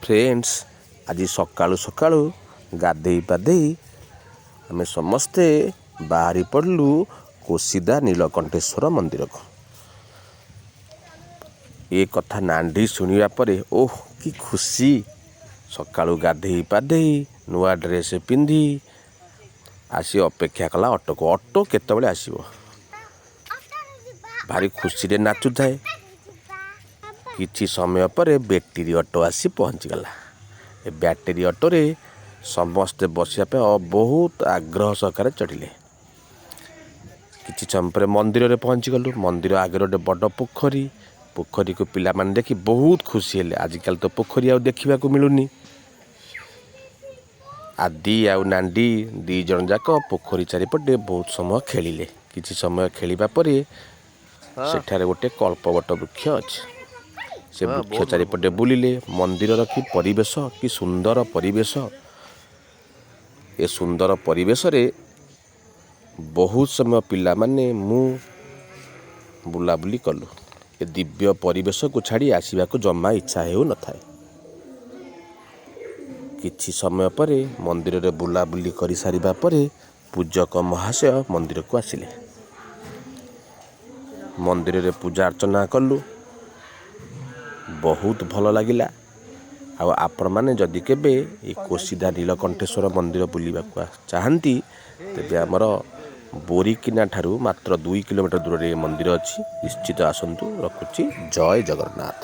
Friends, ଆଜି ସକାଳୁ ସକାଳୁ ଗାଧେଇ ପାଧେଇ ଆମେ ସମସ୍ତେ ବାହାରି ପଡ଼ିଲୁ କୋଶିଦା ନୀଳକଣ୍ଠେଶ୍ୱର ମନ୍ଦିରକୁ। ଏ କଥା ନାଣ୍ଡି ଶୁଣିବା ପରେ ଓହ କି ଖୁସି! ସକାଳୁ ଗାଧେଇ ପାଧେଇ ନୂଆ ଡ୍ରେସ୍ ପିନ୍ଧି ଆସି ଅପେକ୍ଷା କଲା ଅଟୋକୁ। ଅଟୋ କେତେବେଳେ ଆସିବ, ଭାରି ଖୁସିରେ ନାଚୁଥାଏ। କିଛି ସମୟ ପରେ ବ୍ୟାଟେରୀ ଅଟୋ ଆସି ପହଞ୍ଚିଗଲା। ଏ ବ୍ୟାଟେରୀ ଅଟୋରେ ସମସ୍ତେ ବସିବା ପାଇଁ ବହୁତ ଆଗ୍ରହ ସହକାରେ ଚଢ଼ିଲେ। କିଛି ସମୟ ପରେ ମନ୍ଦିରରେ ପହଞ୍ଚିଗଲୁ। ମନ୍ଦିର ଆଗରେ ଗୋଟେ ବଡ଼ ପୋଖରୀ। ପୋଖରୀକୁ ପିଲାମାନେ ଦେଖି ବହୁତ ଖୁସି ହେଲେ। ଆଜିକାଲି ତ ପୋଖରୀ ଆଉ ଦେଖିବାକୁ ମିଳୁନି। ଆଦି ଆଉ ନାଣ୍ଡି 2 ଜଣ ଯାକ ପୋଖରୀ ଚାରିପଟେ ବହୁତ ସମୟ ଖେଳିଲେ। କିଛି ସମୟ ଖେଳିବା ପରେ ସେଠାରେ ଗୋଟେ କଳ୍ପବଟ ବୃକ୍ଷ ଅଛି। ସେ ବୃକ୍ଷ ବହୁତ ବଡ଼ ଚାରିପଟେ ପୋଖରୀ। ବୁଲିଲେ। ମନ୍ଦିରର କି ପରିବେଶ, କି ସୁନ୍ଦର ପରିବେଶ! ଏ ସୁନ୍ଦର ପରିବେଶରେ ବହୁତ ସମୟ ପିଲାମାନେ ମୁଁ ବୁଲାବୁଲି କଲୁ। ଏ ଦିବ୍ୟ ପରିବେଶକୁ ଛାଡ଼ି ଆସିବାକୁ ଜମା ଇଚ୍ଛା ହେଉନଥାଏ। କିଛି ସମୟ ପରେ ମନ୍ଦିରରେ ବୁଲାବୁଲି କରିସାରିବା ପରେ ପୂଜକ ମହାଶୟ ମନ୍ଦିରକୁ ଆସିଲେ। ମନ୍ଦିରରେ ପୂଜା ଅର୍ଚ୍ଚନା କଲୁ, ବହୁତ ଭଲ ଲାଗିଲା। ଆଉ ଆପଣମାନେ ଯଦି କେବେ ଏ କୋଶିଦା ନୀଳକଣ୍ଠେଶ୍ୱର ମନ୍ଦିର ବୁଲିବାକୁ ଚାହାନ୍ତି, ତେବେ ଆମର ବୋରିକିନା ଠାରୁ ମାତ୍ର 2 କିଲୋମିଟର ଦୂରରେ ଏ ମନ୍ଦିର ଅଛି। ନିଶ୍ଚିତ ଆସନ୍ତୁ। ରଖୁଛି, ଜୟ ଜଗନ୍ନାଥ।